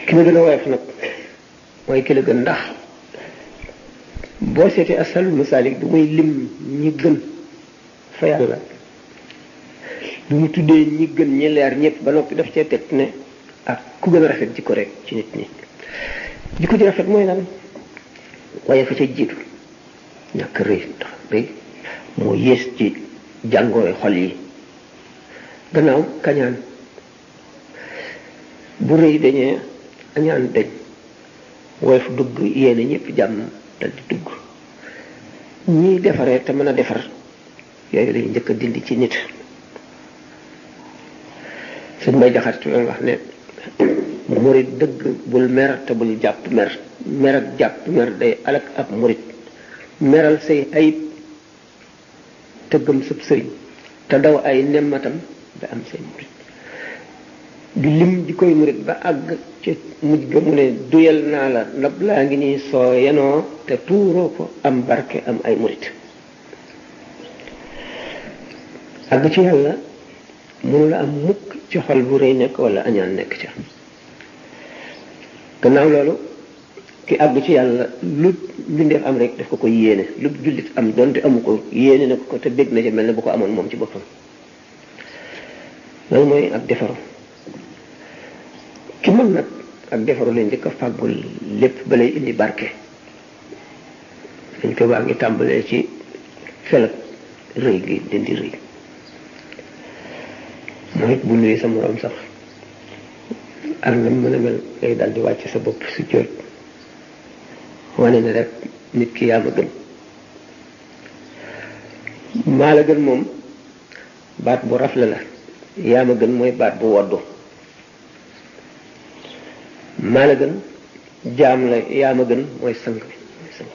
ki la gën a woyof nag mooy ki la gën, ndax boo seetee asalul masaalik du muy lim ñi gën fa yàlla bu mu tuddee ñi gën ñi leer ñëpp ba noppi daf cee teg ne ak ku gën a rafet jikko rek ci nit ñi. jikko ji rafet mooy lan? waaye fa ca jiitu ñàkk rëy, ndax rëy moo yées ci jàngooy xol yi. gannaaw kañaan, bu rëy dañee añaan dañ, woyof dugg yéene ñëpp jàmm dal di dugg. ñiy defaree te mën a defar yooyu lañu njëkk a dindi ci nit. suñ may jaxat wax ne murit dëgg bul mer te bul jàpp mer, mer ak jàpp mer day alak ab murit. meral say ayib te gëm sëb sëriñ te daw ay nemmatam da am say murit. di lim ji koy murit ba àgg ci mujj ga mu ne duyal naa la ndab laa ngi nii soo yenoo te tuuroo ko am barke am ay murit. àgg ci yàlla mënu la am mukk ci xol bu rëy nekk wala añaan nekk ca. gannaaw loolu ki àgg ci yàlla lu mbindeef am rek daf ko koy yéene, lu jullit am donte amu ko yéene na ko te bég na ca mel ne bu ko amoon moom ci boppam. loolu mooy ak defaru. ki mën nag ak defaru leen njëkk a fàggul lépp ba lay indi barke. dañ ko baa ngi tàmbalee ci felag rëy gi dindi rëy. mooy bu nuyu sa moroom sax ak na mën a mel ngay dal di wàcc sa bopp su jot wane ne rek nit ki yaa ma gën. maa la gën moom baat bu rafle la, yaa ma gën mooy baat bu woddu. maa la gën jaam la, yaa ma gën mooy sang bi mooy sang.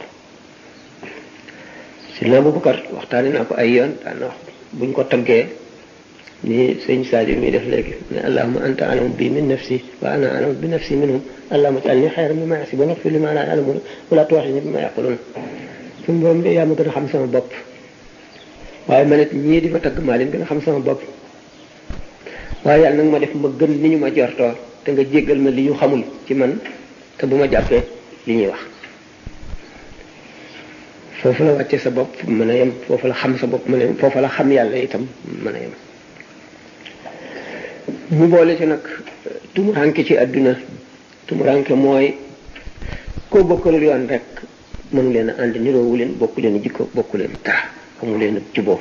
Sidna Abubakar waxtaane naa ko ay yoon daan wax buñ ko taggee ni sëñ Sadio mi def léegi ne allahumma anta alamu bi min nafsi wa ana alamu bi nafsi minhum allahumma ij'alni xayran mimma yahsibun waghfir li ma la ya'lamun wala tu'akhidhni bima yaqulun. suñu borom de yaa ma gën a xam sama bopp, waaye ma ne ñii di ma tagg maa leen gën a xam sama bopp, waaye yàlla nag ma def ma gën ni ñu ma jortoo te nga jéggal ma li ñu xamul ci man te bu ma jàppee li ñuy wax. foofu la wàcce sa bopp mën a yem, foofu la xam sa bopp mën a yem, foofu la xam yàlla itam mën a yem. mu boole ci nag tumuranke ci àdduna. tumuranke mooy koo bokkal yoon rek mënu leen a ànd niroowu leen, bokku leen jikko, bokku leen dara, amu leen juboo.